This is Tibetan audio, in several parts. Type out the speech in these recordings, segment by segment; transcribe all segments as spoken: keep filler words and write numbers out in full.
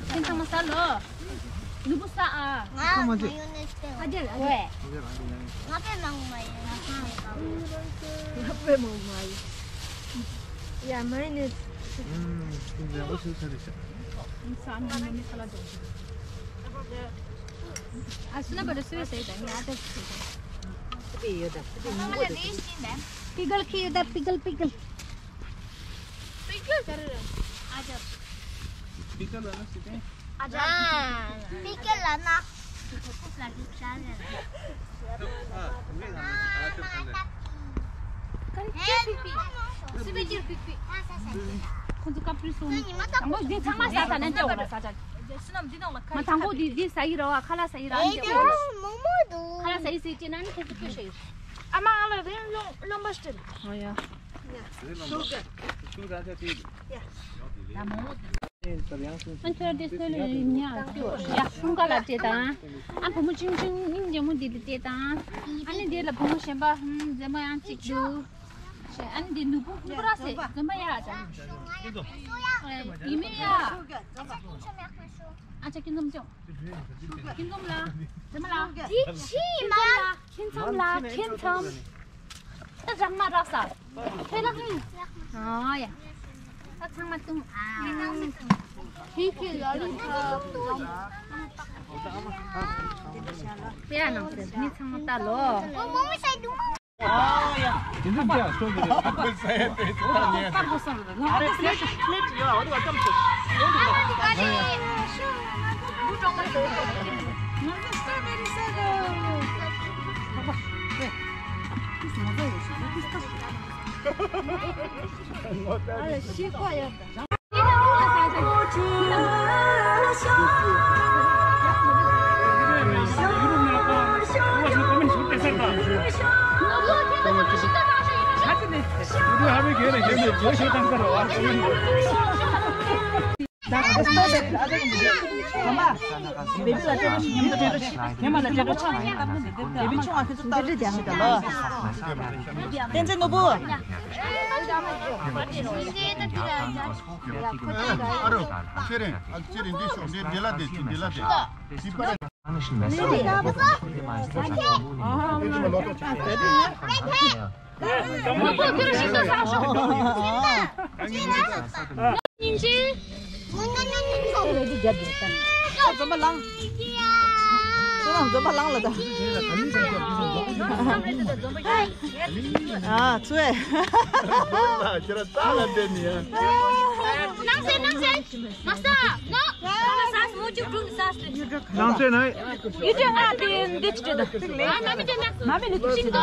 ཁྱེད་ཚང་མ་ཟ་ལོ། ནུ་བོ་ཟ་ཨ། ང་མ་ཡོ་ནེ་སི་སྟེར། ཨ་ཅེ། ཨ་ཅེ། ང་པད་མ་མ་ཡོ་ནེ་སི་སྟེར། ང་པད་མ་མ་ཡོ། ཡ་མ་ཡོ་ནེ་སི། ཨུམ། ཁྱེད་ཚང་མ་ཟ་ལོ། ཨ་སུ་ན་པ་ར་སུ་ཡོད་ཟེར་ད་ངས་ཨ་ཅེ་ཟེར། པི་ཀལ་ཁྱེར་ཡོད་ད། པི་ཀལ་པི་ཀལ། པི་ཀལ་ག་རེ་རེད། ཨ་ཅག་པི་ཀལ་ལབ་ན་སི་ཏན། ཨ་ཅག་པི་ཀལ་ལབ་ན། ཁོང་ཚོ་ཀ་པི་སོང་ནི། དང་པོ་འདི་ཚང་མ་ཟ་ས་ན་འདྲ་བ་ལ་ཟ་ཅག་མ་དང་པོ་འདི་འདི་ཟ་ཡི་ར་བ། ཁ་ལག་ཟ་ཡི་ར་འདྲ་བ་ལ། ཁ་ལག་ཟ་ཡི་ཟེར་ཅེ་ན་ནི་ཁོང་ཚོ་ཀོ་ཤ་ཡི། ཨ་མ་ཨ་ལ་རེ་ལོང་ལོང་པ་སྟེར། ཨོ་ཡ། ཨ་ཁྱོད་དེ་སོ་ལ་ཉ་ཡ་ཁྱོད་ཡ་ཁྱུང་ཀ་ལ་སྤྲད་དང་། ཨ་བུ་མོ་ཆུང་ཆུང་སྙིང་རྗེ་མོ་འདི་ལ་སྤྲད་དང་། ཨ་ནི་འདི་ལ་བུ་མོ་གཞན་པ་ཧུམ་མཛེས་མ་ཡང་གཅིག་འདུག་ཨ་ནི་འདི་ནུ་བོ་ཀུ་ར་སེ་འཛོམས་པ་ཡ་ཅག་ཡི་མེ་ཡ། ཨ་ཅག་ཁྱེད་འཛོམས་ཅོག་ཁྱེད་འཛོམས་ལ། འཛོམས་ལ། འདི་ཕྱི་མ། ཁྱེད་འཛོམས་ལ་ཁྱེད་འཛོམས། ད་རག་མ་རག་ས། ཁྱེད་ལ་ཧུང་། ཨ་ཡ། ད་ཚང་མ་བཏུང་ཨ། ཁྱེད་ཁྱེད་ལ་ལུག་ཁ། དཔེ་ཡ་ནང་ཟེར་མི་ཚང་མ་ལྟ་ལོ། ཨོ་མོ་མོ་ཤ་དུ་མ། ཨོ་ཡ། དེ་འདྲ་ཅག་སོང་གི་རེད། ཨ་ཁོས་ཟ་ཡ་དེ་ཚོ་ད་ཉན། ཨ་ཁོ་སོང་རེད། ང་ཨ་ཁོ་ཟ་ཤོག་པླེ་ཊི་ཡོད། ཨ་ཁོ་ཨ་ཀམ་ཚོ། ཨ་ཁོ་ག་རེ། བུ་གྲོགས་མ་ཡོད། ང་ཚོ་སི་ཊོ་བེ་རི་ཟ་གི། ཨ་ཁོ་ཨེ། ང་ཚོ་ཡོད་ཤོག་པི་སི་ཏ། ཨ་ལ་ཤི་ཁོ་ཡ། བསྟན་འཛིན་ནོར་བུ། ཨ་རོ། ཁྱེད་རེད། ཨ། ཁྱེད་རེད། འདི་ཤོག་འདི་འདི་ལ་བསྡད། འདི་འདི་ལ་བསྡད། འདི་པར། སྙིང་རྗེ། འཛོམས་པ་ལངས། ཁྱོད་རང་འཛོམས་པ་ལངས་ལ་ད། ཨ་ཚུ་ཨེ། ཁྱེད་རང་ཏག་ལ་བསྡད་ནི་ཡ། ནང་སེ་ནང་སེ། མ་ས་ནོ། ས་ས་མུ་ཅུ་ཀྲུང་ས་སེ། ནང་སེ་ནའི། ཡུ་ཏེ་ང་དེ་འདི་ཅི་ད། ཨ་མ་མི་དེ་ན། མ་མི་ལུ་ཅི་ད།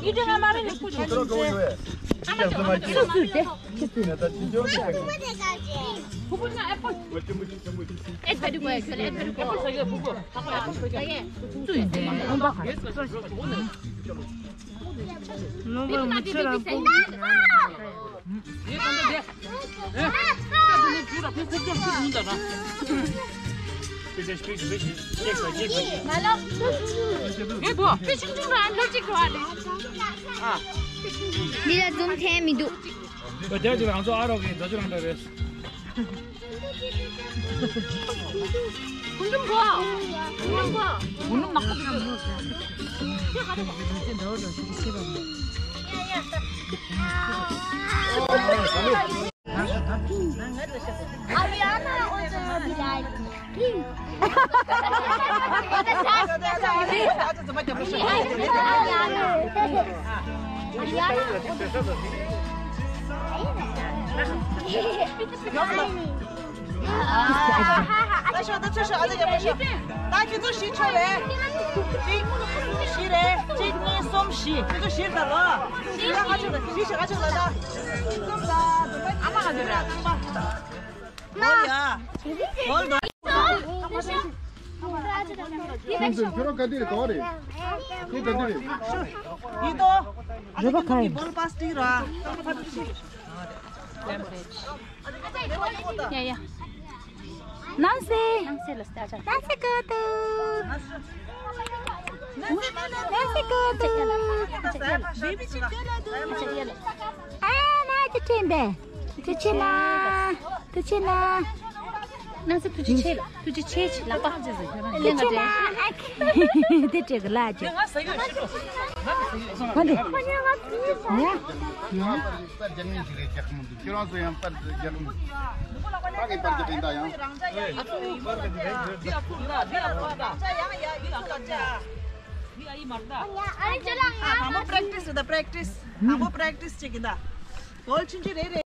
ཡུ་ཏེ་ང་མ་མི་ལུ་ཅི་ད། ཨ་མ་ཅི་ད། སུ་སུ་དེ། ཨེ་ཕ་དུ་གོ་ཁྱོད་ཨེ་ཕ་དུ་གོ། ཨེ་ཕ་དུ་གོ། ཨེ་ཕ་དུ་གོ། ནོ་བ་མི་ཚེ་རང་པོ། འདི་ལ་འཛུམ་ཐེངས་མི་འདུག་ཨོ་དེ་ཅི་རང་ཚོ་ཨ་རོག་གི་རྫ་ཆུ་རང་འདྲ་རེད། Ariana also be like pink. Ariana. Ariana. ད་ཤོག་ད་ཚུར་ཤོག་ཨ་ཅག་རྒྱབ་ལ་ཤོག་ད་ཁྱེད་ཚོ་བཞི་ཆོག་རེད། གཅིག་བཞི་རེད། གཅིག་གཉིས་གསུམ་བཞི། ཁྱེད་ཚོ་བཞི་ད་ལོ། བཞི་ད་ཨ་ཅག་ལ་བཞི་ཞིག་ཨ་ཅག་ལ་ད། ཨ་མ་ང་ཚོ་ར་རྐང་པ། ཧོལ་ཡ། ཧོལ་དོ། ཁྱོད་ཚོ་ཁྱོད་རང་ག་འདི་རེད་ག་བ་རེད། ཁྱོད་ག་འདི་རེད། ཡིན་དོ། རེད་པ་ག་ཡིན། བོལ་པ་སྟི་ར། རྐང་པ་ཐ་དུ་ཤི། ཡ་ཡ། ནང་སེ། ནང་སེ་ལ་སྟ་ཆ། ནང་སེ་ཀ་ཏུ། ནང་སེ་ཀ་ཏུ། ཨ་ན་ཅི་ཁྲིན་པས། ཐུགས་རྗེ་ཆེ་ལ། ཐུགས་རྗེ་ཆེ་ལ། ནང་ཚེ་ཐུགས་རྗེ་ཆེ་ལ། ཐུགས་རྗེ་ཆེ་ཆེ་ལག་པ། ཐུགས་རྗེ་ཆེ་ལ། ཨ་ཁེ། དེ་བྲེག་གི་ལ་ཅིག་ག་འདི། ཡ། ཡ། ཁྱེད་རང་ཚོ་ཡང་པར་རྒྱག་མི་འདུག་ཁྱེད་རང་ཚོ་ཡང་པར་རྒྱག་མི་འདུག་ད་གིན་པར་རྒྱག་གིན་ད་ཡང་། ཨ་མོ་པྲེག་ཊི་སི་ད་པྲེག་ཊི་སི། ཨ་མོ་པྲེག་ཊི་སི་བྱེད་གིན་ད། གོལ་ཆུང་ཆུང་རེ་རེ།